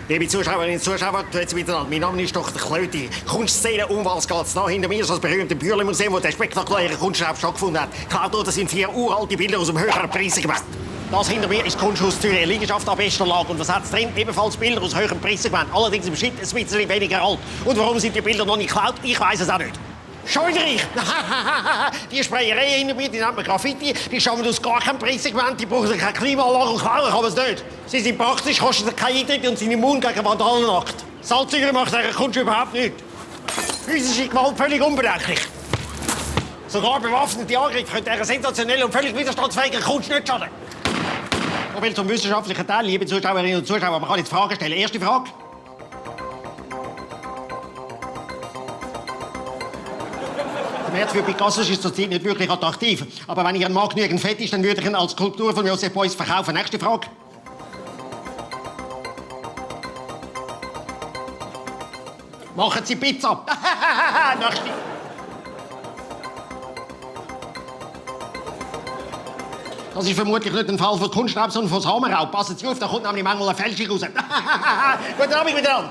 Liebe Zuschauerinnen und Zuschauer, grüezi miteinander. Mein Name ist Dr. Klöti. Kunstszene, um was geht's da? Hinter mir ist das berühmte Bürle-Museum, wo der spektakuläre Kunstschraub stattgefunden hat. Klar, das sind 4 uralte Bilder aus dem höheren Preissegment. Das hinter mir ist die Kunsthaus Zürich, eine Liegenschaft an bester Lage. Und was hat's drin? Ebenfalls Bilder aus höherem Preissegment. Allerdings im Schnitt ein bisschen weniger alt. Und warum sind die Bilder noch nicht geklaut? Ich weiss es auch nicht. Scheuderich! Die Sprayerei hinter mir, die nennt man Graffiti. Die stammen aus gar keinem Preissegment. Die brauchen keine Klimaanlage und klauen kann man es nicht. Sie sind praktisch, kosten keinen Eintritt und sind immun gegen Vandalenakt. Salzsäure macht dieser Kunst überhaupt nichts. Physische Gewalt völlig unbedenklich. Sogar bewaffnete Angriffe können dieser sensationellen und völlig widerstandsfähigen Kunst nicht schaden. So viel zum wissenschaftlichen Teil, liebe Zuschauerinnen und Zuschauer. Man kann jetzt Fragen stellen. Erste Frage. Der Wert für Picasso ist zurzeit nicht wirklich attraktiv. Aber wenn Ihren Mann genügend fett ist, dann würde ich ihn als Skulptur von Joseph Beuys verkaufen. Nächste Frage. Machen Sie Pizza. Nächste. Das ist vermutlich nicht ein Fall von Kunstraub, sondern von Samenraub. Passen Sie auf, da kommt nämlich manchmal eine Fälschung raus. Guten Abend miteinander.